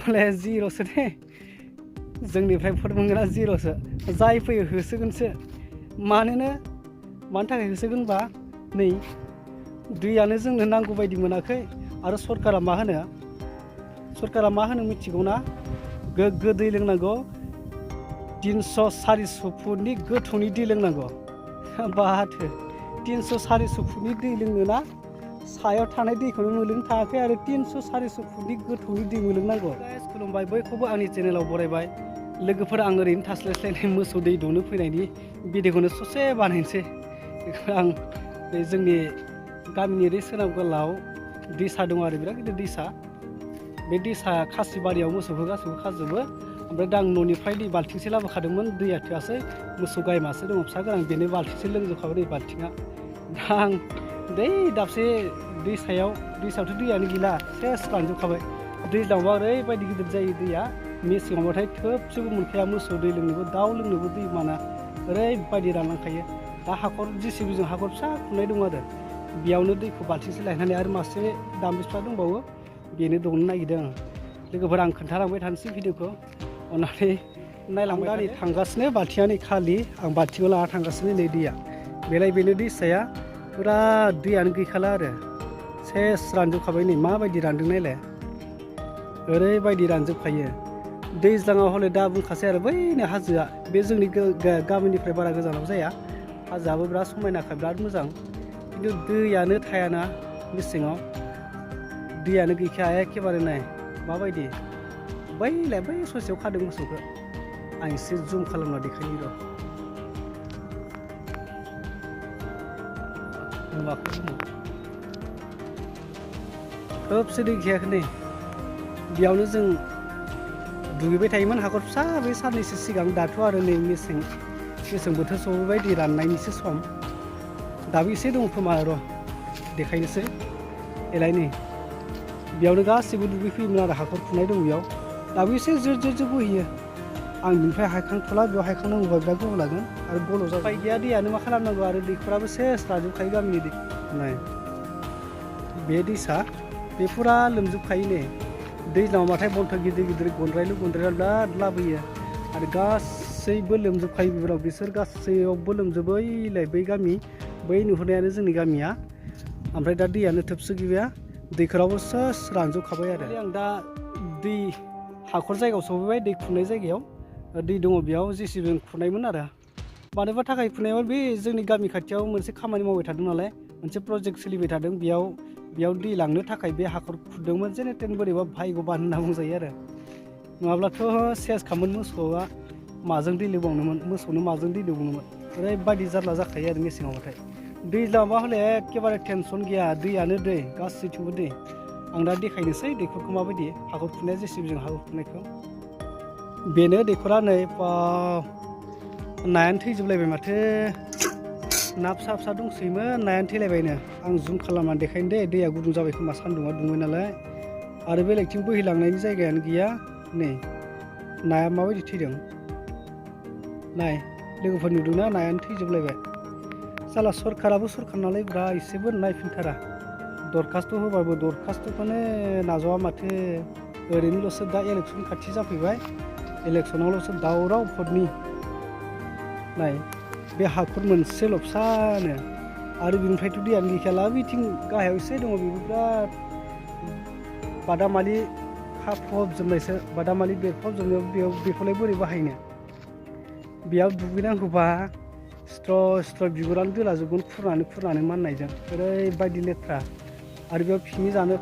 हले जिर'सो दे जोंनिफ्राय फोरमानगोना जिर'सो जाय फैयो होसोगोनसो मानो थाखाय होसोगोनबा नै दैयानो जोंनो नांगौ बायदि मोनाखै आरो सरकारा मा होनो मिथिगौना गोग्गो दै लोंनांगौ 300-400 फुटनि गोथौनि दै लोंनांगौ बाथो 300-400 फुटनि दै लोंनोना सायाव थानाय दैखौनो मोनलोंनो थाङाखै आरो 300-400 फुटनि गोथौनि दै मोनलोंनांगौ। खुलुमबाय बयखौबो आंनि चेनेलाव बरायबाय लोगोफोर आं ओरैनो थास्लायस्लायनाय मोसौ दै दौनो फैनायनि भिडिअखौनो ससे बानायनोसै आं जोंनि गामिनि ओरै सोनाब गोलाव दैसा दं आरो बिराद गिदिर दैसा बे दैसा खासिबारियाव मोसौखौ गासैबो खाजोबो ओमफ्राय दा आं न'निफ्राय दै बाल्थिंसे लाबोखादोंमोन दैया थोआसै मोसौ गाय मासे दङ फिसा गोनां बेनो बाल्थिंसे लोंजोबखाबाय दै बाल्थिङा दा आं दै दाबसे दैसायावथ' दैयानो गैला सेस रानजोबखाबाय दैज्लांबा ओरैबायदि गिदिर जायो दैया मेसेङावबाथाय थोबसेबो मोनखाया मोसौ दै लोंनोबो दाउ लोंनोबो दै माना ओरैबायदि रानलांखायो दा हाखर जेसिबिजों हाखर फिसा खुरनाय दं आरो बेयावनो दैखौ बाल्थिंसे लायनानै आरो मासे दामबिसा दंबावो बेनो दौनो नागिरदों लोगोफोर आं खोन्थालांबाय थानोसै भिडिअखौ अननानै नायलांबाय दा नै थांगासिनो बाल्थिङा नै खालि आं बाल्थिङाव लाना थांगासिनो नै दैया बेनो दैसाया फुरा दैयानो गैखाला आरो सेस रानजोबखाबाय नै माबायदि रानदों नायलाय ओरैबायदि रानजोबखायो दैज्लाङाव हले दा बुंखासै आरो बैनो हाजोआ बे जोंनि गामिनिफ्राय बारा गोजानाव जाया हाजोआबो बिराद समायनाखा बिराद मोजां खिन्थु दैयानो थायाना मेसेङाव दैयानो गैखाया एखेबारे नाय माबायदि बै ससेयाव खादों मोसौखौ आं एसे जुम खालामना देखायनि र' खोबसे दै गैयाखै नै बेयावनो जों दुगैबाय थायोमोन हाखर फिसा बे साननैसो सिगां दाथ' आरो नै मेसें बोथोर सफैबाय दै राननायनिसो सम दाबो एसे दं खोमा र' देखायनोसै एलाय नै बेयावनो गासैबो दुगैफैयोमोन आरो हाखर खुरनाय दं बेयाव दाबो एसे जोर बोहैयो आं बिनिफ्राय हायखांथ'ला बेयाव हायखांनांगौबा बिराद गोबाव लागोन आरो गल' जाबाय गैया दैयानो मा खालामनांगौ आरो दैखराबो सेस रानजोबखायो गामिनि दै नाय बे दैसा बे फुरा लोमजोबखायो नै दैज्लांबाथाय बन्थ गिदिर गन्द्रायल' बिराद लाबोयो आरो गासैबो लोमजोबखायो बेफोराव बिसोर गासैयावबो लोमजोबैलाय बै गामि बै नुहुरनायानो जोंनि गामिया ओमफ्राय दा दैयानो थोबसे गैया दैखरावबो सेस रानजोबखाबाय आरो आं दा दै हाखर जायगायाव सफैबाय दै खुरनाय जायगायाव दै दङ बेयाव जेसिबिजों खुरनायमोन आरो मानोबा थाखाय खुरनायमोन बे जोंनि गामि खाथियाव मोनसे खामानि मावबाय थादों नालाय मोनसे प्रजेक्ट सोलिबाय थादों बेयाव दै लांनो थाखाय बे हाखर खुरदोंमोन जेने तेन बोरैबा भाग्यबान होनना बुंजायो आरो नङाब्लाथ' सेस खामोन मोसौआ माजों दै लोंबावनोमोन मोसौनो माजों दै दौनोमोन ओरैबायदि जारला जाखायो आरो मेसेङावबाथाय दैज्लांबा हले एखेबारे टेनसन गैया दैयानो दै गासैथिंबो दै आं दा देखायनोसै दैखरखौ माबायदि हाखर खुरनाया जेसिबिजों हाखर खुरनायखौ बेनो दैखरा नै नायानो थैजोबलायबाय माथो ना फिसा दंसैमोन नायानो थैलायबायनो आं जुम खालामनानै देखायनो दे दैया गुदुं जाबाय खोमा सान्दुंआ दुंबाय नालाय आरो बेलेगथिं बोहैलांनायनि जायगायानो गैया नै नाया माबायदि थैदों नाय लोगोफोर नुदोंना नायानो थैजोबलायबाय साला सरखाराबो सरखार नालाय ब्रा एसेबो नायफिनथारा दरखास्त' होबाबो दरखास्त'खौनो नाजावा माथो ओरैनोल'सो दा इलेक्सन खाथि जाफैबाय इलेक्सनावल'सो दावराव भटनि नाय बे हाखर मोनसेल' फिसानो आरो बिनिफ्रायथ' दैयानो गैखाला बिथिं गाहायाव एसे दङ बेबो बिराद बादामालि हा फबजोबनायसो बादामालि बेरफबजोबनायाव बेखौलाय बोरै बाहायनो बेयाव दुगैनांगौबा स्ट्र' बिगुरानो दोलाजोबगोन खुरनानै माननायजों ओरैबायदि लेथ्रा आरो बेयाव पिकनिक जानो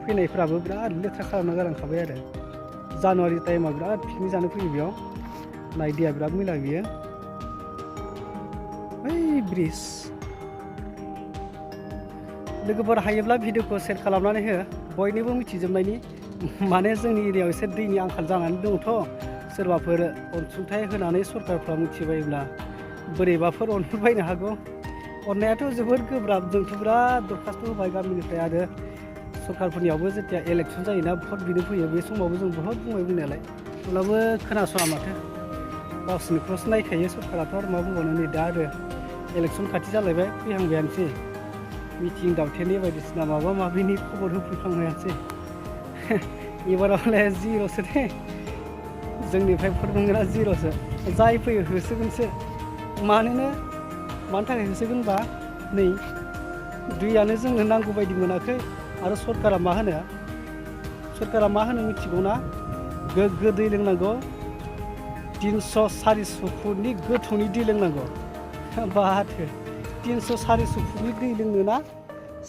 फैनायफ्राबो बिराद लेथ्रा खालामना गालांखाबाय आरो जानुवारि टाइमाव बिराद पिकनिक जानो फैयो बेयाव नाय दैया बिराद मैला बियो बै ब्रिज लोगोफोर हायोब्ला भिडिअखौ सेयार खालामनानै हो बयनोबो मिथिजोबनायनि माने जोंनि एरियायाव एसे दैनि आंखाल जानानै दङथ' सोरबाफोर अनसुंथाइ होनानै सरकारफ्रा मिथिबायोब्ला बोरैबाफोर अनफुरबायनो हागौ अननायाथ' जोबोद गोब्राब जोंथ' बिराद दरखास्त' होबाय गामिनिफ्राय आरो सरकारफोरनियावबो जेथिया इलेक्सन जायोना भट बिनो फैयो बे समावबो जों बहुद बुंबाय बुंनायालाय अब्लाबो खोनासङा माथो गावसोरनिखौल'सो नायखायो सरकाराथ' आरो मा बुंबावनो नै दा आरो इलेक्सन खाथि जालायबाय फैहांबायानोसै मिथिं दावथेनि बायदिसिना माबा माबिनि खबर होफैफ्लांबायानोसै एबारावलाय जिर'सो दे जोंनिफ्राय फुटबलआ जिर'सो जाय फैयो होसोगोनसो मानो थाखाय होसोगोनबा नै दैयानो जोंनो नांगौ बायदि मोनाखै आरो सरकारा मा होनो मिथिगौ ना गोग्गो दै लोंनांगौ 300-400 फुटनि गोथौनि दै लोंनांगौ बाथो 300-400 फुटनि दै लोंनो ना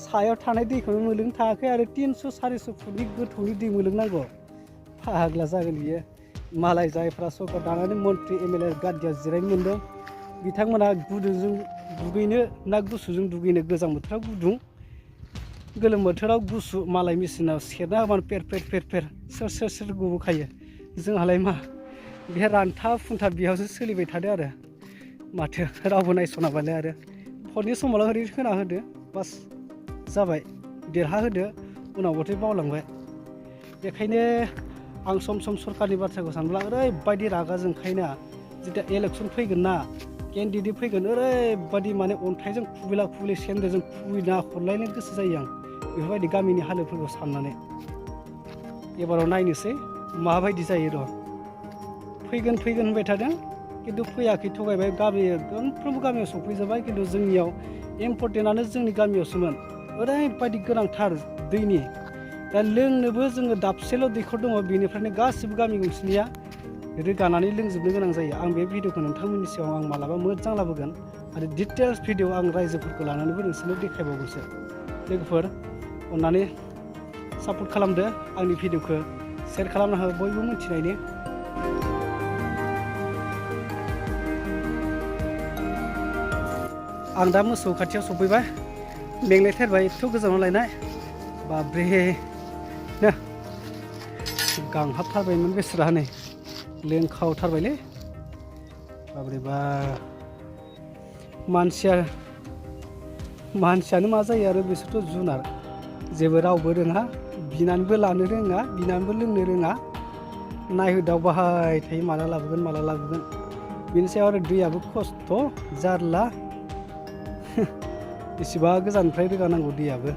सायाव थानाय दैखौनो मोनलोंनो थायाखै आरो 300-400 फुटनि गोथौनि दै मोनलोंनांगौ फाग्ला जागोन बियो मालाय जायफ्रा सरकार दानानै मन्त्रि एमएलए गादियाव जिरायनो मोनदों बिथांमोना गुदुंजों दुगैनो ना गुसुजों दुगैनो गोजां बोथोराव गुदुं गोलोम बोथोराव गुसु मालाय मेसिनाव सेरना होबानो फेर सोर गबोखायो जोंहालाय मा बे रानथा फुंथा बेयावसो सोलिबाय थादों आरो माथो रावबो नायस'नाबालाय आरो फननि समावल' ओरैनो होना होदो बास जाबाय देरहा होदो उनावबाथाय बावलांबाय बेखायनो आं सम सरकारनि बाथ्राखौ सानब्ला ओरैबायदि रागा जोंखायोना जेब्ला इलेक्सन फैगोन ना केन्डिडेट फैगोन ओरैबायदि माने अन्थाइजों खुबैला सेन्देलजों खुबैना हरलायनो गोसो जायो आं बेफोरबायदि गामिनि हालोदफोरखौ साननानै एबाराव नायनोसै माबायदि जायो र' फैगोन होनबाय थादों खिन्थु फैयाखै थगायबाय गंफ्रोमबो गामियाव सफैजोब्बाय खिन्थु जोंनियाव इम्परटेन्टआनो जोंनि गामियावसोमोन ओरैबायदि गोनांथार दैनि दा लोंनोबो जोङो दाबसेल' दैखर दङ बेनिफ्रायनो गासिबो गामि गंसेनिया रोगानानै लोंजोबनो गोनां जायो आं बे भिडिअखौ नोंथांमोननि सिगाङाव आं मालाबा मोजां लाबोगोन आरो डिटेल्स भिडिअ आं रायजोफोरखौ लानानैबो नोंसोरनो देखायबावगोनसो लोगोफोर अननानै सापर्ट खालामदो आंनि भिडिअखौ शेयार खालामना हो बयबो मिथिनायनि आं दा मोसौ खाथियाव सफैबाय मेंलायथारबाय एथ' गोजानाव लायनाय बाब्रे नो गांहाबथारबायमोन बेसरा नै लोंखावथारबायलै बाब्रे बा मानसियानो मा जायो आरो बिसोरथ' जुनार जेबो रावबो रोङा बिनानैबो लानो रोङा बिनानैबो लोंनो रोङा नायहोदावबाय थायो माला लाबोगोन बेनि सायाव आरो दैयाबो खस्थ' जारला बेसेबा गोजाननिफ्राय रोगानांगौ दैयाबो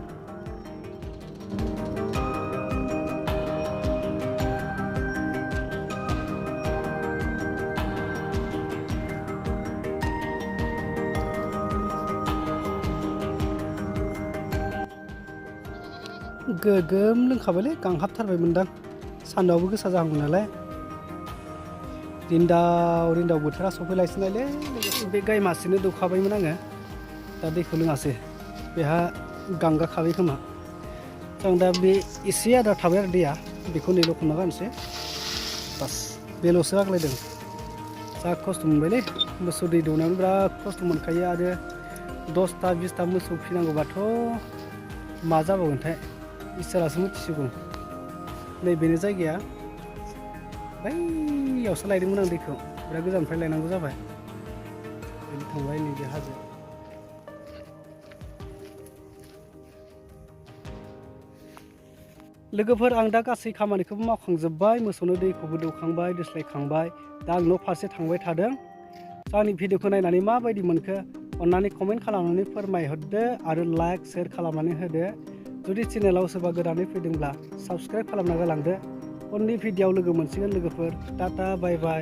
गोगोम लोंखाबायलै गांहाबथारबायमोनदां सान्दुंआबो गोसा जाहांबाय नालाय रिन्दाव बोथोरा सफैलायसिनायलै बे गाय मासेनो दौखाबायमोन आङो दा दैखौ लोङासै बेहा गांगाखाबाय खोमा जों दा बे एसे आद्रा थाबाय आरो दैया बेखौ नैल' खनना गानसै बास बेल'सो आग्लायदों जा खस्थ' मोनबायलै मोसौ दै दौनायावनो बिराद खस्थ' मोनखायो आरो 10-20 मोसौ फिनांगौबाथ' मा जाबावगोनथाय इसोरासो मिथिसिगौ नैबेनो जायगाया बैयावसो लायदोंमोन आं दैखौ बिराद गोजाननिफ्राय लायनांगौ जाबाय बिदि थांबाय नैबे हाजो लोगोफोर आं दा गासै खामानिखौबो मावखांजोब्बाय मोसौनो दैखौबो दौखांबाय दोस्लायखांबाय दा आं न' फारसे थांबाय थादों आंनि भिडिअखौ नायनानै माबायदि मोनखो अन्नानै कमेन्ट खालामनानै फोरमायहरदो आरो लाइक शेयार खालामनानै होदो जुदि चेनेलाव सोरबा गोदानै फैदोंब्ला साबस्क्राइब खालामना गालांदो उननि भिडिअआव लोगो मोनसिगोन लोगोफोर टाटा बाय बाय